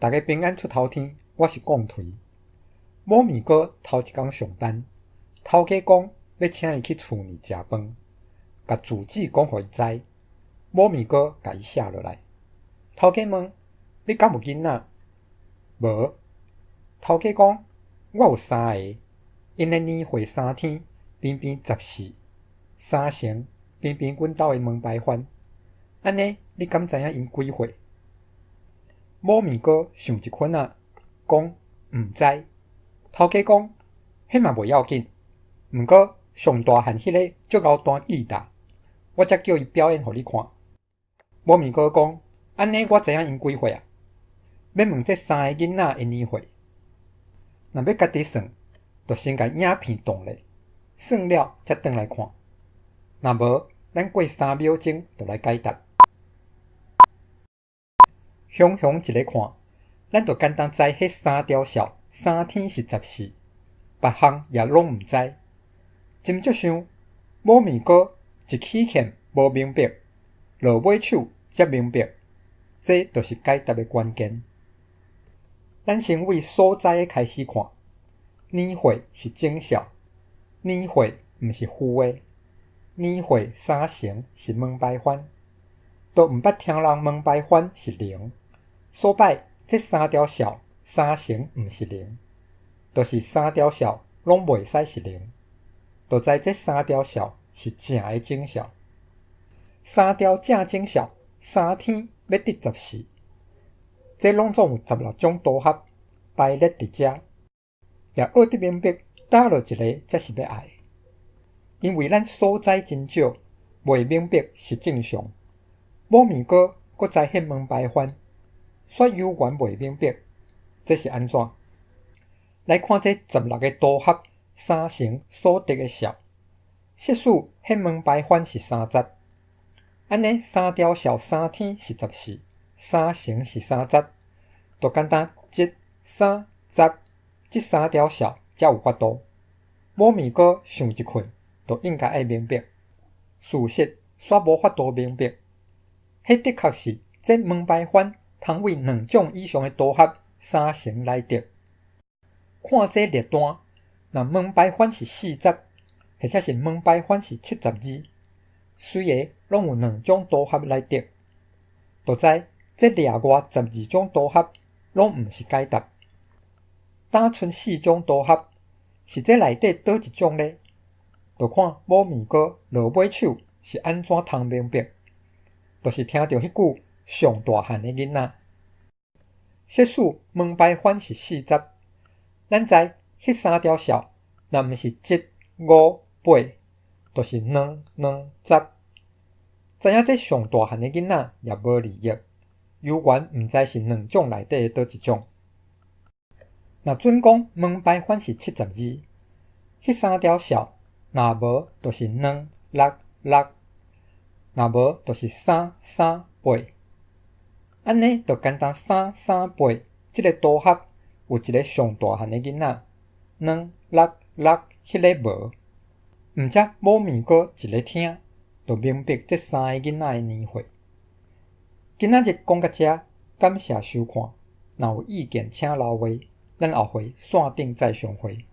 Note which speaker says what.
Speaker 1: 逐家平安出頭天，我是貢槌。某咪哥頭一工上班，頭家講欲請伊去厝內食飯，共住址講予伊知。某咪哥共伊寫落來。頭家問：你敢有囡仔？無。頭家講：我有三个，𪜶的年歲三天，平平14，三成平平阮兜的門牌番。按呢，你敢知影𪜶幾歲？某咪哥想一昏仔，講毋知。頭家講：彼嘛袂要緊，毋過上大漢彼个足𠢕彈吉他，我才叫伊表演予你看。某咪哥講：按呢我知影𪜶幾歲啊？欲問這三个囡仔的年歲，若欲家己算，就先共影片擋咧，算了才轉來看。若無，咱過三秒鐘就來解答。雄雄一个看，咱就簡單知彼三條數三天是14，別項也攏毋知。斟酌想，某咪哥一起欠無明白，落尾手才明白，這就是解答的關鍵。咱先為所知的開始看，年歲是整數，年歲毋是負的，年歲三成是門牌番，都毋捌聽人門牌番是零。所擺這三條數三成毋是零，就是三條數攏袂使是零，就知這三條數是正的整數。三條正整數三天欲得14，這攏總有16種組合排列佇遮，也學得明白佗落一个才是欲愛。因為咱所知真少，袂明白是正常。某咪哥閣知彼門牌番，煞猶原袂明白，這是按怎？來看這16個組合三成所得的數，設使彼門牌番是30，按呢三條數三天是14，三成是30，就簡單一、三、十，這三條數才有法度。某咪哥想一困，就應該愛明白。事實煞無法度明白，彼的確是這門牌番通為兩種以上的組合三成來得。看這列單，若門牌番是40，或者是門牌番是72，隨个攏有兩種組合來得，就知這另外12種組合攏毋是解答。單賰四種組合，是這內底佗一種咧？就看某咪哥落尾手是按怎通明白，就是聽著彼句上大漢的囡仔。設使門牌番是40，咱知彼三條數若毋是一、五、八，就是兩、兩、十。知影這上大漢的囡仔也無利益，猶原毋知是兩種內底的佗一種。若準講門牌番是72，彼三條數若無就是兩、六、六，若無就是三、三、八。按呢就簡單三、三、八這个組合有一个上大漢的囡仔，兩、六、六彼个無。毋才某咪哥一个聽，就明白這三个囡仔的年歲。今仔日講到遮，感謝收看。若有意見請留話，咱後回線頂再相會。